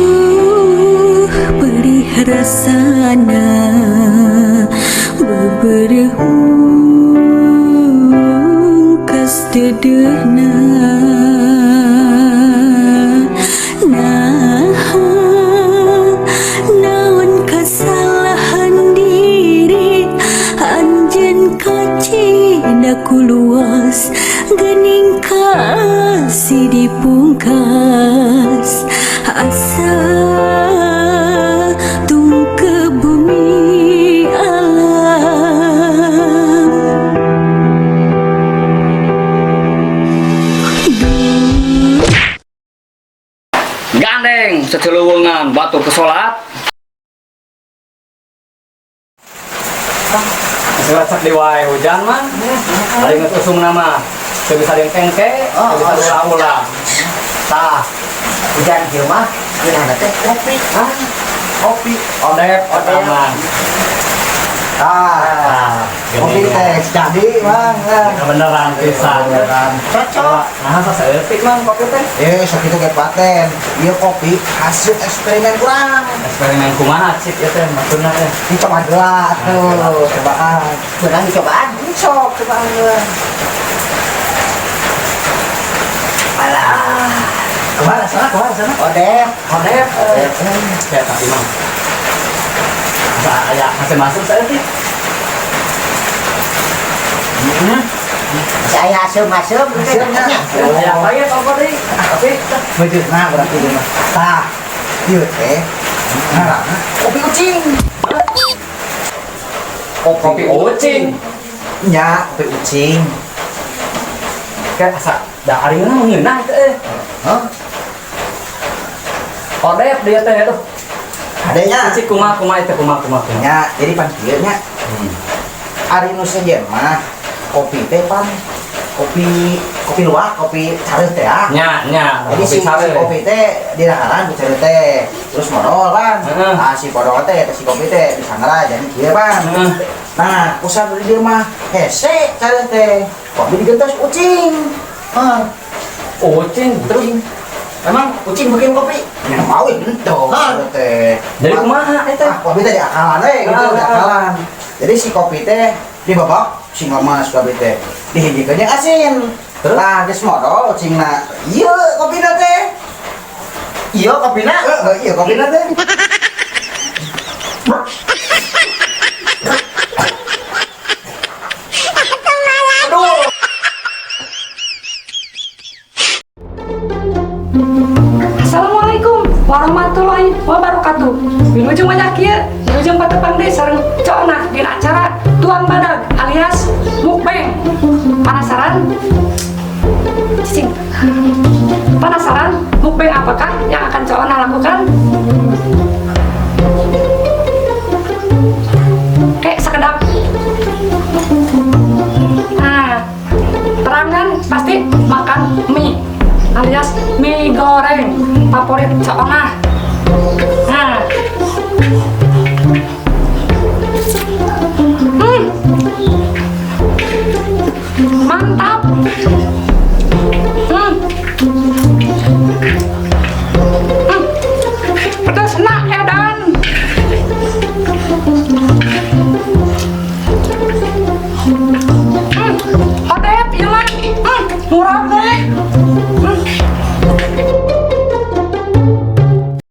Duh, perih rasana beberhungkas dedehna. Nah, naon kasalahan diri anjeun kacida ku luas gening kasih dipungkas asa tung ke bumi alam. Duh. Gandeng seceleuweungan batur ke salat. Salat sak wae hujan mah. Ari geus usum mah. Teu bisa dengkengke, teu bisa ulah-ulah. Tah, hujan kieu mah geunahna teh kopi. Hah? Kopi. Odep eta mah. Tah, Ah, kopi teh jadi, Bang. Kebeneran pisan. Beneran. Cocok. Nah, saeutik mang kopi teh. Eh, sakitu ge paten. Ieu kopi hasil eksperimen kurang. Eksperimen kumaha cik ieu teh maksudna teh? Dicoba heula atuh, cobaan. Beunang dicobaan? Sok, cobaan heula. Alah. Kemana sana? Kemana sana? Odep. Odep. Odep. Ya tapi mang. Asa aya masuk saeutik. Saya asem-asem Asemnya. Aya apa ya toko deui? Tapi Meujeuhna berarti ieu mah. Tah, ieu teh ngaranna kopi ucing. Kopi ucing. Nya, kopi ucing. Kayak asa da ari ngeunah ngeunah teh. Eh. Hah? Odep dia teh aduh. Adanya. Cik kumaha kumaha itu kumaha kumaha kumaha. Nya, jadi pan kieu nya. Ari nu sejen mah kopi teh pan kopi kopi luwak, kopi careuh teh ah. Nya nya Jadi kopi si sare. kopi teh diraharan ku careuh teh. Terus modol pan. Heeh. Ah, si podol teh si kopi teh disangera jadi kieu pan. Heeh. Nah, usah di dieu mah hese careuh teh. Kopi digentos ucing. Hah, Ucing terus emang ucing bikin kopi? Ya mau itu teh. Jadi kumaha eta? Ah, kopi teh diakalan we gitu, Ah, ah. diakalan. Jadi si kopi teh dibabak sing lemes kopi teh. Dihijikeun jeung asin. Terus? Nah, geus modol ucingna. Ieu kopina teh. Iya kopina. Heeh, ieu kopina teh. Aduh. Assalamualaikum warahmatullahi wabarakatuh. Wilujeng banyak ieu, wilujeng patepang deui sareng Cona dina acara Tuang Badag alias mukbang. Penasaran? Cicing. Penasaran mukbang apakah yang akan Cona lakukan? Kayak sekedap. Nah, terangan pasti makan mie alias mie goreng favorit Cona. Nah, mantap.